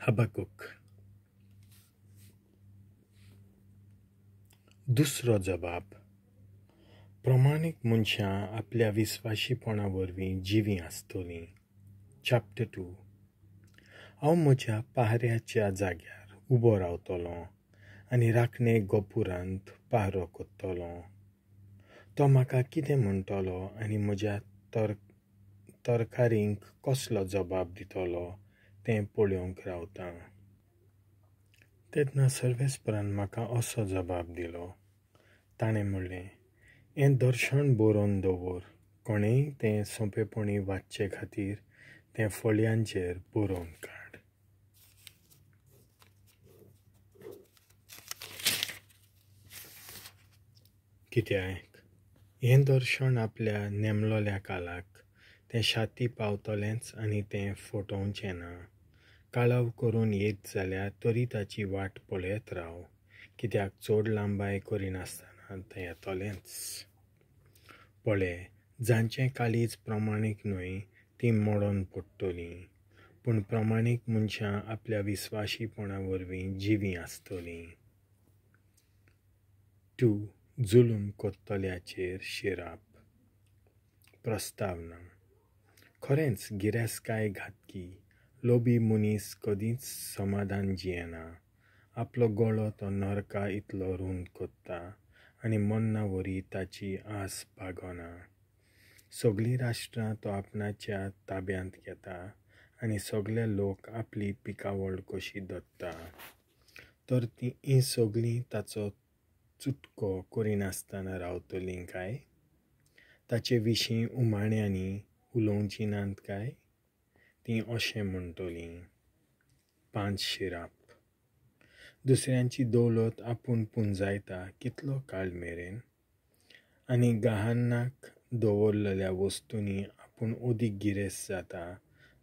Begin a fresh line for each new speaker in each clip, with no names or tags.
हबकुक. दुसरो जबाब. प्रमाणीक मनशां आपल्या विस्वाशीपणा वरवीं जिवीं आसतलीं. चॅप्टर 2. हांव म्हज्या पहाऱ्याच्या जाग्यार उबो रावतलों आनी राखणे गोपुरांत पहारो करतलों. तो म्हाका कितें म्हणटलो आनी म्हज्या तरकारींक कसलो जबाब दितलो तें पळोवंक रावतां. तेन्ना सर्वेस्परान म्हाका असो जबाब दिलो. ताणें म्हणलें, हें दर्शन बरोवन दवर, कोणेंय तें सोंपेपणी वाचचे खातीर तें फळयांचेर बरोवन काड. कित्याक हें दर्शन आपल्या नेमलोल्या कालाक तें शाती पावतलेंच आनी तें फटोवचें ना. काळाव करून येत जाल्यार तरी ताची वाट पळयत राव, कित्याक चड लांबाय करिनासतना तें येतलेंच. पळय, जांचें काळीज प्रमाणीक न्हय तीं मोडून पडटलीं, पूण प्रमाणीक मनशां आपल्या विस्वाशीपणा वरवीं जिवीं आसतलीं. 2. जुलूम करतल्याचेर शिराप. प्रस्तावना. खरेंच गिरेस्तकाय घातकी, लोबी मनीस कदींच समाधान जियेना. आपलो गळो तो नरका इतलो रूंद करता आनी मन्ना वरी ताची आस भागना. सगळीं राष्ट्रां तो आपणाच्या ताब्यांत घेता आनी सगळे लोक आपली पिकावळ कशी धरता. तर तीं सगळीं ताचो चुटको करिनासतना रावतलीं काय? ताचे विशीं उमाण्यांनी उलोवचीं नात काय? तीं अशें म्हणटलीं. 5. शिराप. दुसऱ्यांची दौलत आपूण पुंजायता कितलो काळ मेरेन, आनी गहाणाक दवरलेल्या वस्तूंनी आपूण अदीक गिरेस्त जाता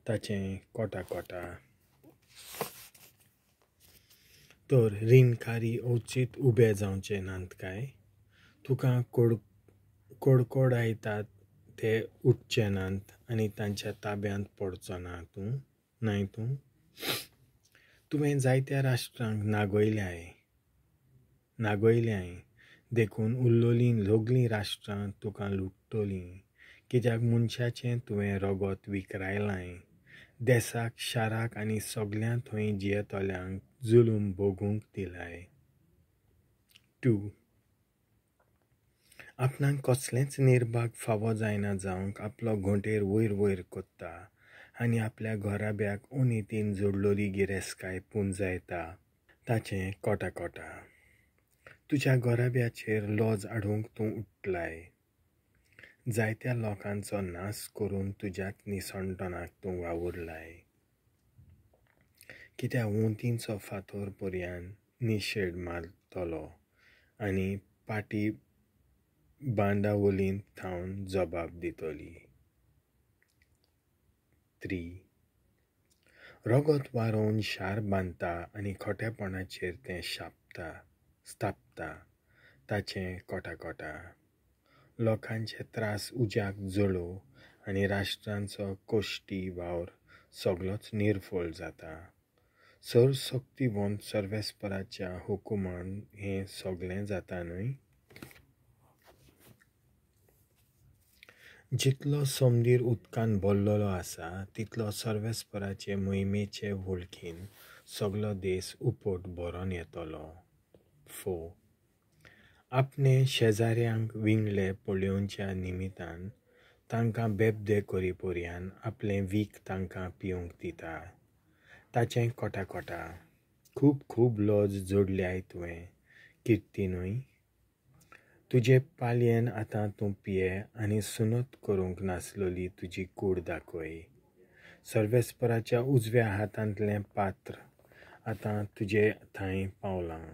ताचें कोटाकोटा. तर रिणकारी अवचीत उबे जावचे नात काय? तुका कडकडायतात ते उठचे नात आनी तांच्या ताब्यांत पडचो ना तूं न्हय तूं. तुवें जायत्या राष्ट्रांक नागयल्याय, देखून उरलोलीं सगळीं राष्ट्रां तुका लुट्टलीं. कित्याक मनशाचें तुवें रगत विकरायलांय, देसाक, शाराक आनी सगळ्या थंय जियेतल्यांक जुलूम भोगूंक दिलाय. 2. आपणाक कसलेंच निर्भाग फावो जायना जावंक आपलो घोंटेर वयर वयर करता आनी आपल्या घराब्याक अनितीन जोडलोली गिरेस्तकाय पुंजायता ताचें कोटाकोटा. तुज्या घराब्याचेर लज हाडूंक तूं उठलाय, जायत्या लोकांचो नाश करून तुज्याच निसणटणाक तूं वावुरलाय. कित्याक वंतींचो फातर पर्यान निशेड मारतलो आनी पाटी बांदावलींत थावन जबाब दितली. 3. रगत वारोवन शार बांदता आनी खोटेपणाचेर तें स्थापता ताचें कोटाकोटा. लोकांचे त्रास उज्याक जळोव आनी राष्ट्रांचो कश्टी वावर सगळोच निर्फळ जाता. सर्वशक्तिवंत सर्वेस्पराच्या हुकुमान हें सगळें जाता न्हय? जितलो समदीर उदकान भरलेलो आसा तितलो सर्वेस्पराचे मोहिमेचे वळखीन सगळो देश उपट भरून येतलो. 4. आपणे शेजाऱ्यांक विंगळे पळोवच्या निमितान तांकां बेबदे करी पर्यान आपलें वीख तांकां पिवंक दिता ताचें कोटाकोटा. खूब खूब लज जोडल्याय तुवें, किर्ती न्हय? तुजे पालयेन आतां तूं पिये आनी सुनत करूंक नासलोली तुजी कूड दाखय. सर्वेस्पराच्या उजव्या हातांतलें पात्र आतां तुजे थंय पावलां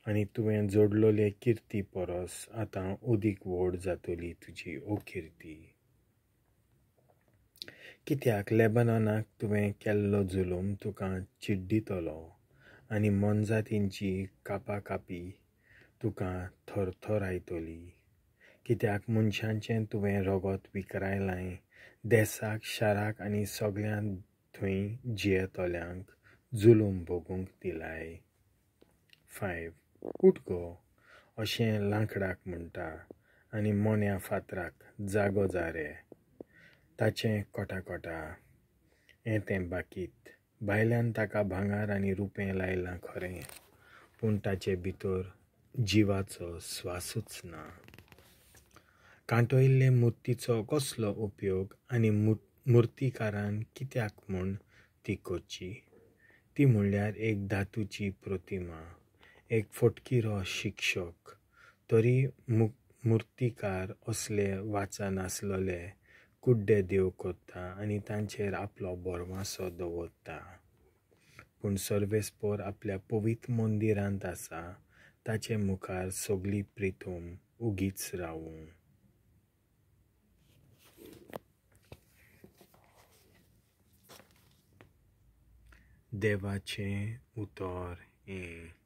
आनी तुवें जोडलोले किर्ती परस आतां अदीक व्हड जातली तुजी अकिर्ती. कित्याक लेबनॉनाक तुवें केल्लो जुलूम तुका चिड्डितलो आनी मोनजातींची कापाकापी तुका थरथरायतली. कित्याक मनशांचें तुवें रगत विकरायलांय, देसाक, शाराक आनी सगळ्या थंय जियेतल्यांक जुलूम भोगूंक दिलाय? 5. उठ गो, अशें लांकडाक म्हणटा आनी मोन्या फातराक जागो जा रे. ताचें कोटाकोटा हें तें बाकीत. भायल्यान ताका भांगर आनी रुपें लायलां खरें, पूण ताचे भितर जिवाचो स्वासूच ना. कांटयल्ले मुर्तीचो कसलो उपयोग आनी मुर्तीकारान कित्याक म्हूण ती करची? ती म्हणल्यार एक धातूची प्रतिमा, एक फटकिरो शिक्षक. तरी मुर्तीकार असले वाचनासलेले कुड्डे देव करता आनी तांचेर आपलो भरवंसो दवरता. पूण सर्वेस्पर आपल्या पवित्र मंदिरांत आसा, ताचे मुखार सगळी प्रितूम उगीच रावूं. देवाचें उतर हें.